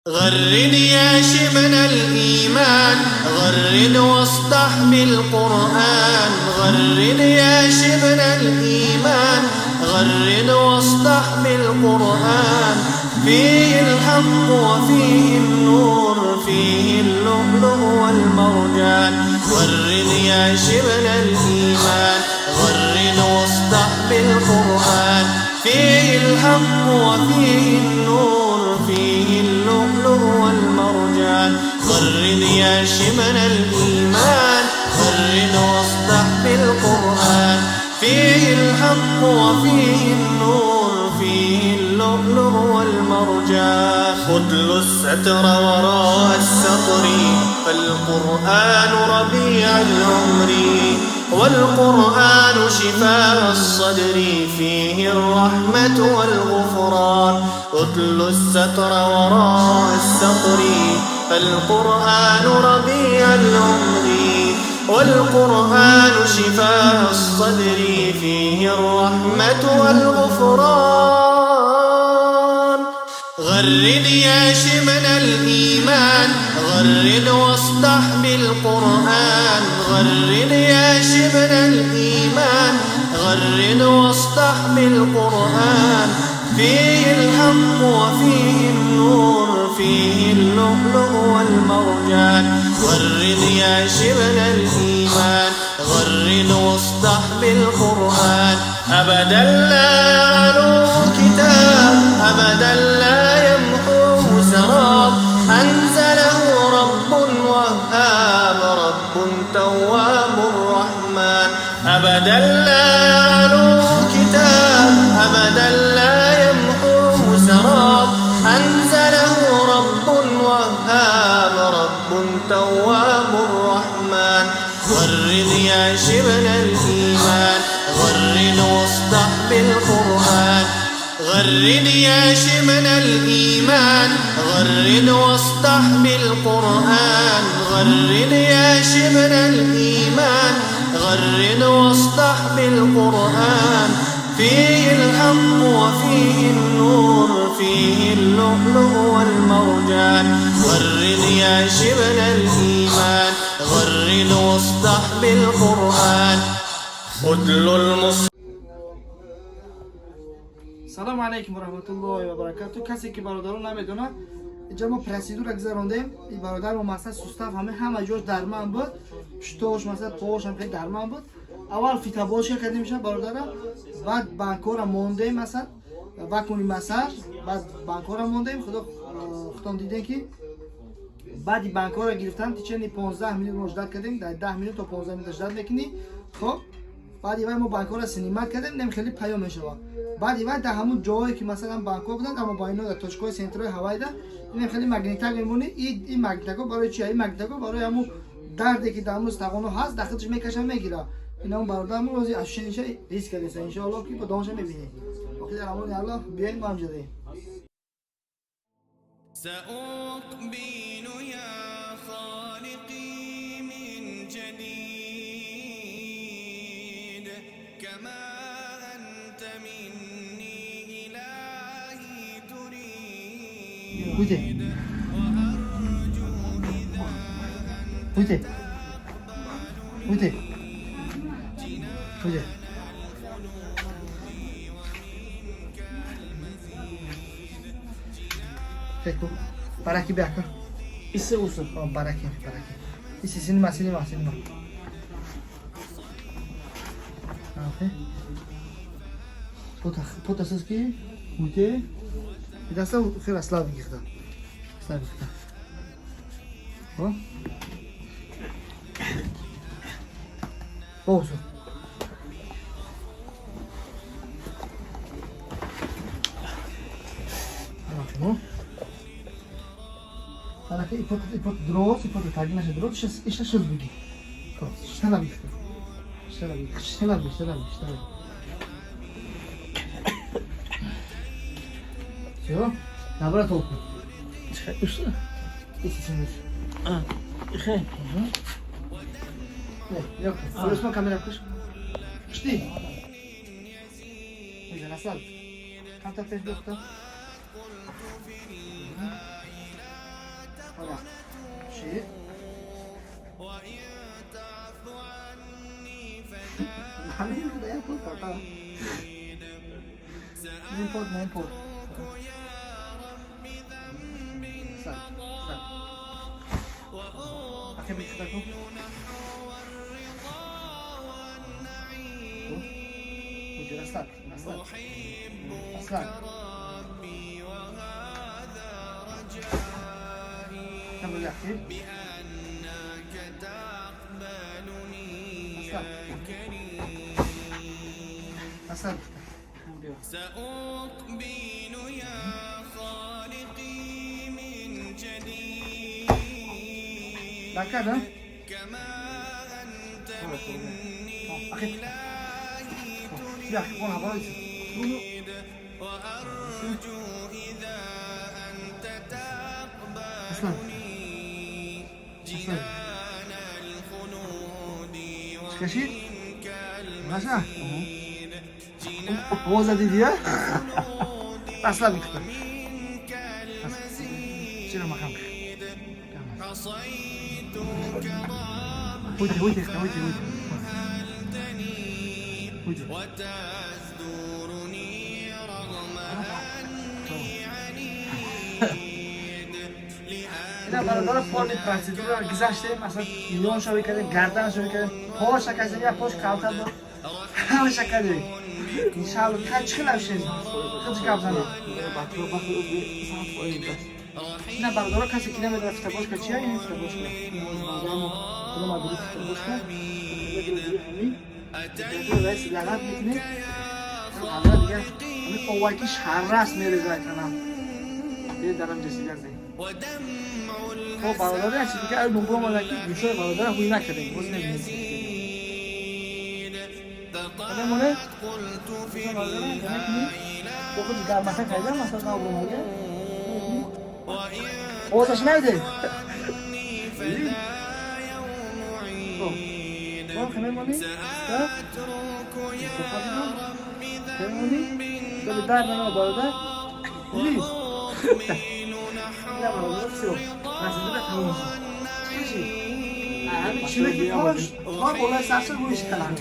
غرد يا شبل الإيمان، غرد واصدح بالقرآن. غرد يا شبل الإيمان، غرد واصدح بالقرآن. فيه الحق وفيه النور، فيه اللؤلؤ والمرجان. غرد يا شبل الإيمان، غرد واصدح بالقرآن. فيه الحق وفيه النور، فيه اللؤلؤ والمرجان. غرد يا شبل الإيمان، غرد واصدح بالقرآن. فيه الحق وفيه النور، فيه اللؤلؤ والمرجان. خذل الستر وراء السطر، فالقرآن ربيع العمر، والقرآن شفاء الصدر، فيه الرحمة والغفران. اتل الستر وراء السطر، فالقرآن ربيع العمر، والقرآن شفاء الصدر، فيه الرحمة والغفران. غرد يا شبل الإيمان، غرد واصدح بالقرآن. غرد يا شبل الإيمان، غرد واصدح بالقرآن. فيه الحق وفيه النور، فيه اللؤلؤ والمرجان. غرد يا شبل الإيمان، غرد واصدح بالقرآن. أبدا لا يعلوه كتاب، أبدا لا يمحوه سراب. أنزله رب وهاب، رب تواب رحمن. أبدا لا يعلوه كتاب، أبدا لا يمحوه سراب. أنزله رب وهاب، رب تواب رحمن. غرد يا شبل الإيمان، غرد واصدح بالقرآن. غرد يا شبل الإيمان، غرد واصدح بالقرآن. غرد يا شبل الإيمان، غرد واصدح بالقرآن. فيه الحق وفيه النور، فيه اللؤلؤ والمرجان. غرد يا شبل الإيمان، غرد واصدح بالقرآن. اتل المصحف. Салому алайкум ва раҳматуллоҳи ва баракату. Касе ки бародарон намедонад, инҷа мо процедура гузарондем. И бародар мо масалан сустав ҳама ҷош дарман буд, пуштош, масалан пош ҳам хеле дарман буд. Аввал фитоболочка кардем иша бародара, баъд банкора мондем, масалан вакуумный массаж, баъд банкора мондем. Худо худтон дидем, ки баъди банкора гирифтан течение 15 минут мо ждать кардем, дар 10 минут то 15 минут ждать мекунӣ. Хоб, баъди вай мо банкора снимать кардем, нем хеле паём мешавад. Баъди вай дар ҳамун ҷоое ки масалан банкҳо буданд, аммо ба ино дар точкаҳои центрои ҳавайда инем хеле магнитак мемонӣ. Ин магнитакҳо барои чи? Ин магнитакҳо барои ҳамун дарде ки дар ҳамун стағоно ҳаст, дар худаш мекаша, мегира. Ина он бародармон рози ощущениша ҳис кардеса. Иншоаллоҳ, ки бо домша мебинем. Охир дар амони Аллоҳ, биёем, мо ҳамҷадаем. سأقبل يا خالقي من جديد، كما أنت مني إلهي تريد. Уйте. وأرجو إذا أنت Уйте. Уйте. Уйте. ومنك المزيد. Ecco. Параки бяка. Исе уса. О, бараки, бараки. Иси синема, синема, синема. Окей. Пота, пота саски. Уйте. И да са хера слави гихта. Слави гихта. О. Ползу. Ну. Тарака и пот и пот дрос, и пот тагинаше дрос, шес иша шес буги. Штала бихта. Штала бихта. Штала бихта, штала бихта, штала. Всё? Набра толку. Уса. Иси синус. А. Хе. Не, ёк. Фурусма камера куш. Шти. Ида насал. Камта теш дохта. пот, на ин пот. Сар, сар. Ахи бихта кун. Расслабь, расслабь. Расслабь. Там ахи. Расслабь. Расслабь. سأقبل يا خالقي من جديد لكن كما أنت مني إلهي تريد وأرجو إذا أنت تقبلني جنان الخلود ومنك المزيد. Овоза дидия? Аслан михта. Чиро махам. عصيتك رب Уйди, уйди, уйди, уйди. Уйди. وتزدورني رغم أني عنيد لأن Ина бародаро, полный процедура гузаштем, масалан, миллион шо мекардем, гардан шо мекардем, поша кардем, як пош калта буд. Ҳамаша кардем. Иншалло, кай чӣ хел шед? Худш гап занед. Ина бародаро, касе ки намедонад фитобошка чия, ин фитобошка. Худо мадури фитобошка. Раис лағат мекунем. Ҳамра дига ҳамин оваки шаррас мерезад танам. Бе дарам ҷасида зем. ودمع Хоб, бародаро, як чиз дига нумбур омада ки гӯшои бародара ҳуй накардем. Боз мебинем. الحسيد Мемоне? فقد قلت في Бо худ гармака кардам, масалан, набуромага. وإن Овозаш найде? عني فذا يوم عيد Бо мемонӣ? سأترك يا رب Мемонӣ? Дали дар нама бародар. Диди? أقبل نحو Ина бародар, всё. Процедура тамом шуд. Чӣ? Ҳамин чилаки пош, то болои сарша гӯш кардам.